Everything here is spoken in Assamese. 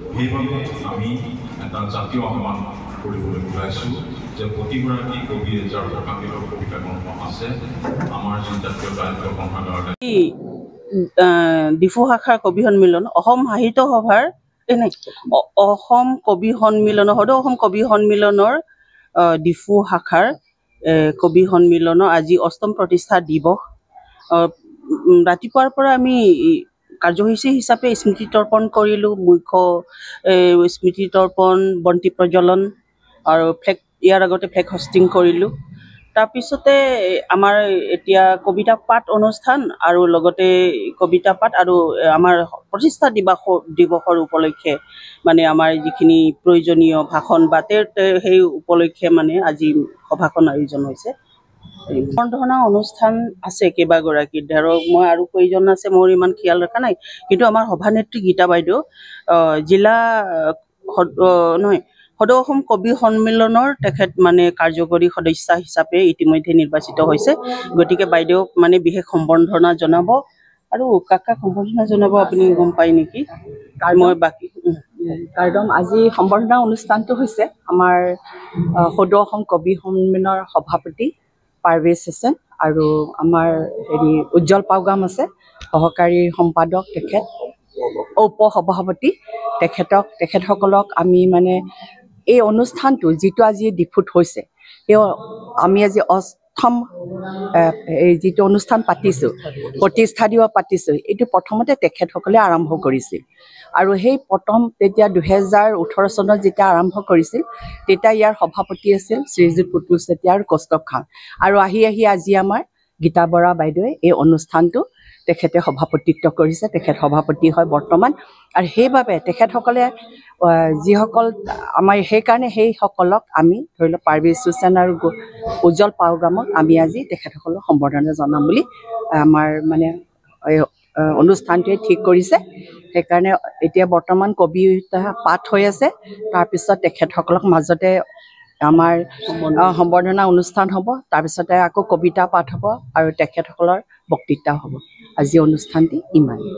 সেইবাবে আমি এটা জাতীয় আহ্বান কৰিবলৈ ওলাইছোঁ যে প্ৰতিগৰাকী কবিয়ে যাৰ প্ৰকাশিত কবিতা গ্ৰন্থ আছে, আমাৰ যি জাতীয় সাহিত্য গ্ৰন্থাগাৰ ডিফু শাখাৰ কবি সন্মিলন, অসম সাহিত্য সভাৰ এই নাই, অসম কবি সন্মিলনৰ, সদৌ অসম কবি সন্মিলনৰ ডিফু শাখাৰ কবি সন্মিলনৰ আজি অষ্টম প্ৰতিষ্ঠা দিৱস। ৰাতিপুৱাৰ পৰা আমি কাৰ্যসূচী হিচাপে স্মৃতি তৰ্পণ কৰিলোঁ, মুখ্য স্মৃতি তৰ্পণ, বন্তি প্ৰজ্বলন আৰু ফ্লেগ, ইয়াৰ আগতে ফ্লেগ হষ্টিং কৰিলোঁ। তাৰপিছতে আমাৰ এতিয়া কবিতা পাঠ অনুষ্ঠান আৰু লগতে কবিতা পাঠ আৰু আমাৰ প্ৰতিষ্ঠা দিৱসৰ উপলক্ষে মানে আমাৰ যিখিনি প্ৰয়োজনীয় ভাষণ বা সেই উপলক্ষে মানে আজি সভাখন আয়োজন হৈছে। সম্বৰ্ধনা অনুষ্ঠান আছে কেইবাগৰাকী, ধৰক মই আৰু কেইজন আছে মোৰ ইমান খিয়াল ৰখা নাই, কিন্তু আমাৰ সভানেত্ৰী গীতা বাইদেউ জিলা নহয় সদৌ অসম কবি সন্মিলনৰ তেখেত মানে কাৰ্যকৰী সদস্যা হিচাপে ইতিমধ্যে নিৰ্বাচিত হৈছে। গতিকে বাইদেউক মানে বিশেষ সম্বৰ্ধনা জনাব। আৰু কাক কাক সম্বৰ্ধনা জনাব আপুনি গম পায় নেকি? মই বাকী কাৰ্দম আজি সম্বৰ্ধনা অনুষ্ঠানটো হৈছে আমাৰ সদৌ অসম কবি সন্মিলনৰ সভাপতি পাৰভেজ হুছেইন আৰু আমাৰ হেৰি উজ্জ্বল পাওগাম আছে, সহকাৰী সম্পাদক তেখেত, উপ সভাপতি তেখেতক, তেখেতসকলক আমি মানে এই অনুষ্ঠানটো যিটো আজি ডিফুত হৈছে, সেই আমি আজি অষ্টম এই যিটো অনুষ্ঠান পাতিছোঁ, প্ৰতিষ্ঠা দিৱস পাতিছোঁ, এইটো প্ৰথমতে তেখেতসকলে আৰম্ভ কৰিছিল। আৰু সেই প্ৰথম তেতিয়া 2018 চনত যেতিয়া আৰম্ভ কৰিছিল তেতিয়া ইয়াৰ সভাপতি আছিল শ্ৰীযুত পুতুল চেতিয়া আৰু কৌস্তভ খান। আৰু আহি আহি আজি আমাৰ গীতা বৰা বাইদেৱে এই অনুষ্ঠানটো তেখেতে সভাপতিত্ব কৰিছে, তেখেত সভাপতি হয় বৰ্তমান। আৰু সেইবাবে তেখেতসকলে যিসকল আমাৰ সেইকাৰণে সেইসকলক আমি ধৰি লওক পাৰভেজ হুছেইন আৰু উজ্জ্বল পাওগামক আমি আজি তেখেতসকলক সম্বৰ্ধনা জনাম বুলি আমাৰ মানে এই অনুষ্ঠানটোৱে ঠিক কৰিছে। সেইকাৰণে এতিয়া বৰ্তমান কবিতা পাঠ হৈ আছে, তাৰপিছত তেখেতসকলক মাজতে আমাৰ সম্বৰ্ধনা অনুষ্ঠান হ'ব, তাৰপিছতে আকৌ কবিতা পাঠ হ'ব আৰু তেখেতসকলৰ বক্তৃতা হ'ব। আজি অনুষ্ঠানটি ইমানেই।